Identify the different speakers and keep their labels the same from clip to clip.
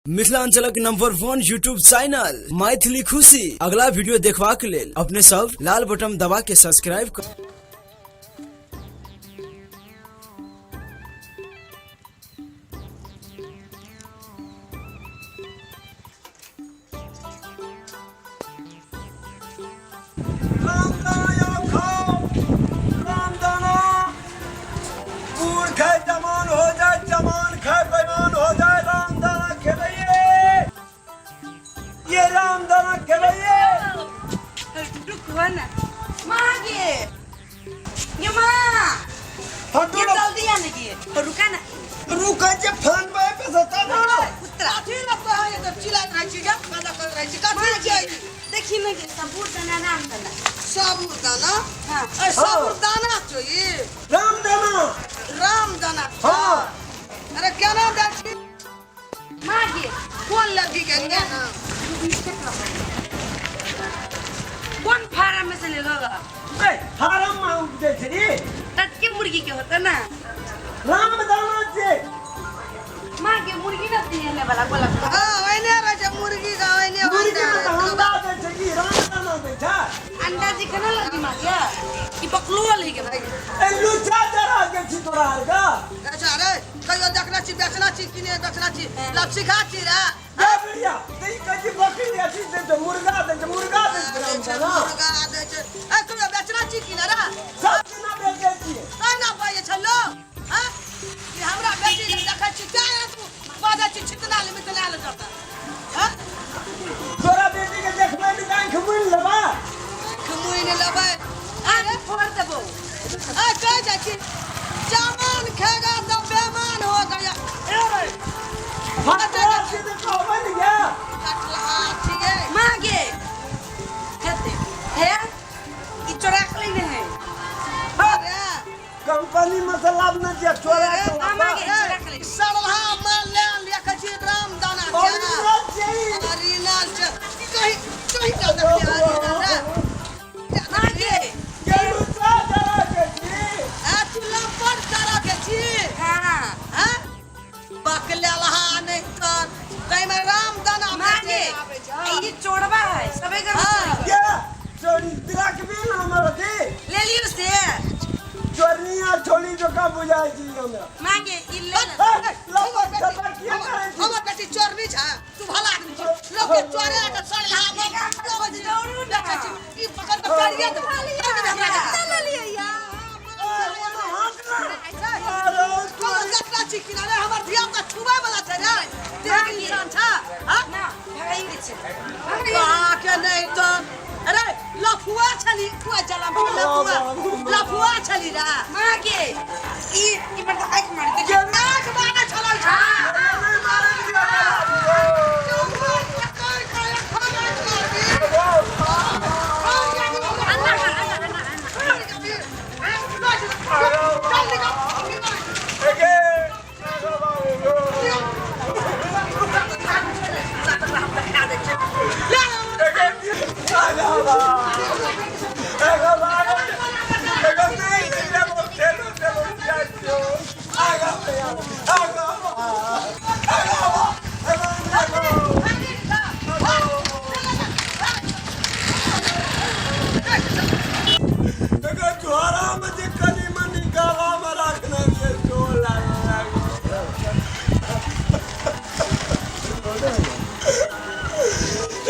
Speaker 1: मिथिलांचलक number 1 YouTube channel Maithili खुशी अगला वीडियो देखबाक लेल अपने सब लाल बटन दबा के सब्सक्राइब कर।
Speaker 2: रामदाना खाओ रामदाना। बूढ़ खाए जवान हो जाए, जवान खाए बेईमान हो जाए। रामदाना खेलैये, ये रामदाना खेलैये।
Speaker 3: रुको ना माँ गे, ये माँ।
Speaker 2: हटो
Speaker 3: ये
Speaker 2: ना।
Speaker 3: जल्दी आने की रुका ना।
Speaker 2: रुकै जे फोन पे पैसा तब ना।
Speaker 3: कुत्रा
Speaker 4: कथी लग है तऽ चिल्लाइत रहै छी, गप गप करैत रहै छी, कथी छै?
Speaker 3: देखी ना गे, साबुदाना रामदाना।
Speaker 4: साबुदाना?
Speaker 3: हाँ।
Speaker 4: ए, साबुदाना चाहिए?
Speaker 2: रामदाना।
Speaker 4: रामदाना।
Speaker 2: हाँ।
Speaker 4: अरे केना दै छी?
Speaker 3: माँ गे।
Speaker 4: कोन लड़की के लिए ना?
Speaker 3: कौन फार्म में से ले लो?
Speaker 2: ए, फार्म में उपजै छै रे।
Speaker 3: तत्के मुर्गी के होता ना।
Speaker 2: रामदाना छै।
Speaker 3: माँ के मुर्गी ना दिए वाला गोला।
Speaker 4: हाँ, ओहिने रहै छै मुर्गी का, ओहिने।
Speaker 2: मुर्गी में तऽ अंडा दै छै, ई रामदाना दै छै।
Speaker 3: अंडा जी खाना लगी माँ के ई बकलो वाली के भाई।
Speaker 2: ए लुच्चा जरा के छी तोरा आर का।
Speaker 4: अच्छा रे, कहियो देखने छी, बेचना छी कि नहि बेचना छी, लब सिखा छी रे।
Speaker 2: जा बुढ़िया ते ई कहै छी बकरी अथी दै छै, मुर्गा दै छै, मुर्गा दै छै रामदाना।
Speaker 4: मुर्गा दै छै। ए, कहियो बेचना छी कि नहि रे?
Speaker 2: सब दिना बेचै छियै।
Speaker 4: केना बाजै छै लोक, हँ? कि हमरा बेटी के देखै छी क्या तू बाजै छी छितना ले मितना ले जतऽ, हँ?
Speaker 2: तोरा बेटी के देखबै ने तऽ आँखि मुनि लेबै।
Speaker 4: आँखि मुनि लेबै।
Speaker 3: अरे फोड़ देबो।
Speaker 4: ए, कहै जाइ छी जमान खेगा तऽ बेमान हो गया। ए रे।
Speaker 2: फटला छी तऽ कहबै ने गे।
Speaker 4: कटलहा छियै।
Speaker 3: माँ गे हेते हे ई चोरा के लेने है।
Speaker 4: अरे।
Speaker 2: कंपनी में से लाभ न दिया, चोरा के
Speaker 3: हाँ, माँ गे, चोरा के ले।
Speaker 4: सड़लहा माल ले लिया, कहै छी रामदाना छै।
Speaker 2: ओरिजिनल छै।
Speaker 4: ओरिजिनल छै। कहीं कहीं ना देखलियै ओरिजिनल रे।
Speaker 3: माँ गे।
Speaker 2: गे लुच्चा जरा के छी।
Speaker 4: ए, तू लम्पट तरह के छी।
Speaker 3: हाँ।
Speaker 4: हाँ? बकलेलहा नहि तर ताहिमे रामदाना
Speaker 3: माँ गे
Speaker 4: बेचै आबै छै।
Speaker 3: ई चोरबा है सबे घर में।
Speaker 4: हाँ।
Speaker 2: गे चोरी रखबी ने हमर अथी।
Speaker 3: ले लियो से।
Speaker 2: चोरनिया छोली जकाँ बुझाइ छी हमरा।
Speaker 3: माँ गे ई ले ले।
Speaker 2: ए, लपट छपट किया करै छी?
Speaker 4: हमर बेटी चोरनी छै? तू भला आदमी छी, लोक के चोरे के सड़लहा माल
Speaker 3: दौड़ू ना।
Speaker 4: बेचै छी। ई पकड़ के चोरिये देबै, चोरि देबै हमरा के।
Speaker 3: ले लियो यार।
Speaker 2: ए, ओना हाथ ना। अरे
Speaker 4: कोनो देखना छी कि ना रे? हमर धिया पुता छुबै वाला छै रे? तेहन इंसान छै, हाँ?
Speaker 3: ना भगाई दे छै।
Speaker 4: कहाँ के नहीं तो अरे लफुआ छली कुआ जला लफुआ लफुआ छली रे।
Speaker 3: माँ गे ई ई पर तो आँख मार दे।
Speaker 4: आँख मारे छलै छै।
Speaker 2: नहि मारै दियौ।
Speaker 3: अन्ना अन्ना अन्ना अन्ना।
Speaker 2: एगे, अरे बाबू गो। एगे, अरे बाबू। एगे बाबू। एगे, नहीं, नहीं, नहीं, चलो, चलो, चलो। आगा भैया, आगा बा। आगा बा, एगे, एगे। एगे, झोरा में जे कनी मनी गला में रखने छै, चोर लागल।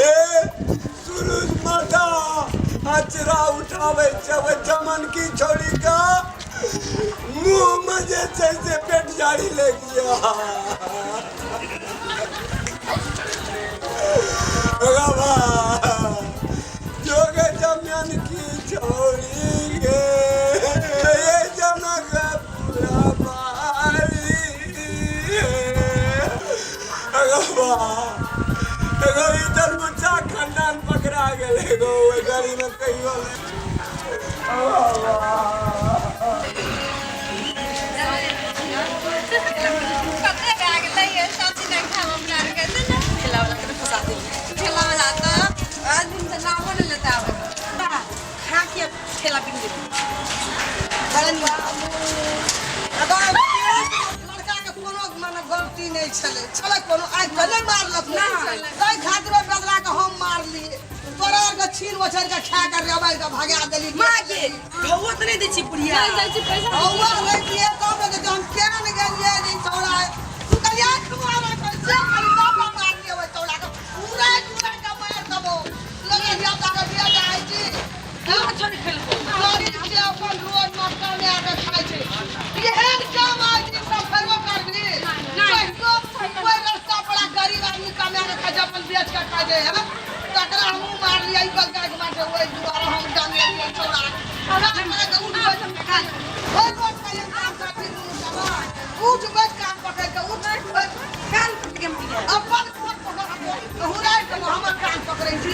Speaker 2: ए सूरज माता अचरा उठाबै छै ओहि चमन की छोड़ी का मुंह में जे छै से पेट जारी लागि गया। बाबा जोगे चमन की छोड़ी गे, ये जनक पूरा बारी। बाबा एगो इधर मुच्चा खानदान पकड़ा गेल, एगो ओहि गाड़ी में कहियो नहि।
Speaker 3: कते भए गेलै ये सब्जी नहि खाब अपना आरके ने।
Speaker 4: ठेला वाला के फंसा देली।
Speaker 3: ठेला वाला तऽ आज दिन से नामो नहि लेता आबै
Speaker 4: खा के ठेला बिन गेली। बड़ा नीक। लड़का के कोनो माने गलती नहि छलै, छलै कोनो आइ के नहि मारल। खा के रबाई के भगा देली।
Speaker 3: माँ के घौओ तऽ नहि दै छी बुढ़िया।
Speaker 5: नहि दै छी पैसा।
Speaker 4: हौवा होइ छियै तब ने जे हम केना ने गेलियै जे ई छौड़ा तू कहलियै तुम्हारा कैसे खाली तब हम मारलियै ओहि छौड़ा के उड़ाइ उड़ाइ के मारि देबो लगे धिया पुता के बिया जाइ छी।
Speaker 3: कहाँ छोड़ि खेलको?
Speaker 4: गरीब छै, अपन रोज मटका में आके खाइ छै। एहन काम आइ छै सब खयबो करबी? कहियो कोइ रास्ता पर गरीब आदमी कमा के खाइ छै, अपन बेच के खाइ छै, हैं? तकरा हमहूँ मारलियै ई बलका के मारके, ओहि दुआरे हम डंगेलियै छौड़ा के। उठ बैठ, ओहि रोड पर एक काम करबी दुनू जवान। उठ बैठ, कान पकड़ि के उठ बैठ।
Speaker 3: कान पकड़ि के हम
Speaker 4: अपन कोन पकड़ हुराइ के हमर कान पकड़ै छी।